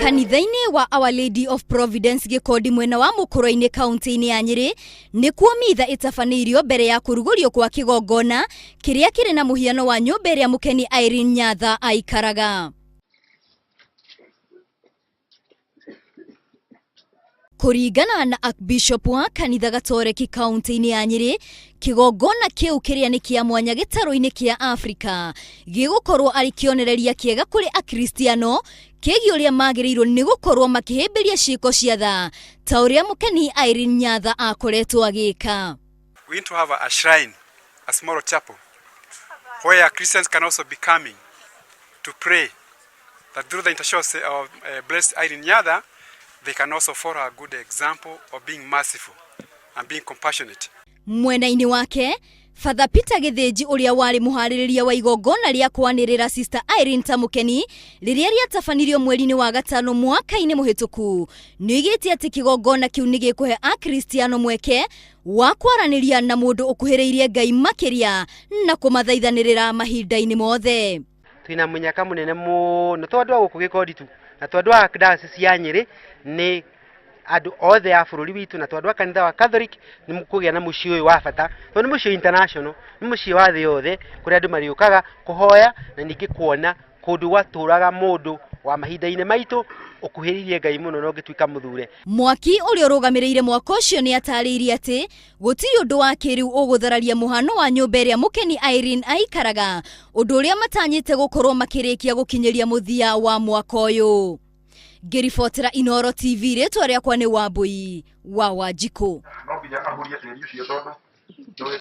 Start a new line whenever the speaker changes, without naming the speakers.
Kanitha-inĩ wa Our Lady of Providence Gĩkondi mwena wa Mũkũrwe-inĩ kaunti-inĩ ya Nyĩrĩ nĩkuo mitha ĩtabanĩirio mbere ya kũrugũrio kwa kĩgongona kĩrĩa kĩrĩ na mũhiano wa nyũmba ĩrĩa mũkeni Irene Nyatha aikaraga. Kũringana na Archbishop wa kanitha Gatoreki kaunti-inĩ ya Nyĩrĩ, kĩgongona kĩu kĩrĩa nĩ kĩa mwanya gĩtarũ-inĩ kĩa Afrika gĩgũkorwo arĩ kĩonereria kĩega kũrĩ Akristiano kĩgiĩ ũrĩa magĩrĩirwo nĩ gũkorwo makĩhĩmbĩria ciĩko cia tha ta ũrĩa mũkeni Irene Nyatha akoretwo agĩka.
We need to have a shrine, a small chapel, where Christians can also be coming to pray that through the intercession of Blessed Irene Nyatha, they can also follow a good example of being merciful and being compassionate.
Mwena-inĩ wake, Father Peter Gĩthĩnji ũrĩa warĩ mũharĩrĩria wa igongona rĩa kwanĩrĩra Sister Irene ta mũkeni rĩrĩa rĩatabanirio mweri-inĩ wa gatano mwaka-inĩ mũhĩtũku nĩoigĩte atĩ kĩgongona kĩu nĩ gĩkũhe Akristiano mweke wa kwaranĩria na mũndũ ũkuhĩrĩirie Ngai makĩria na kũmathaithanĩrĩra mahinda-inĩ mothe.
Twina munyaka munene muno to andu a guku Gikondi tu na to andu a diocese ya Nyeri ni andu othe a bururi witu na to andu a kanitha wa Catholic ni mukugia na mucii uyu wa bata to ni mucii international ni mucii wa thi yothe kuria andu mariukaga kuhoya na ningi kuona kundu gwaturaga mundu wa mahinda-ini maitu ukuhiririe Ngai muno na ungituika muthure.
Mwaki ũrĩa ũrũgamĩrĩire mwako ũcio nĩ atarĩirie atĩ gũtirĩ ũndũ wa kĩrĩu ũgũthararia mũhano wa nyũmba ĩrĩa mũkeni Irene aikaraga, ũndũ ũrĩa matanyĩte gũkorwo makĩrĩkia gũkinyĩria mũthia wa mwaka ũyũ. Ngĩribotera Inooro TV, rĩtwa rĩakwa nĩ Wambui wa Wanjikũ.
No nginya ahurie tĩri ũcio tondũ.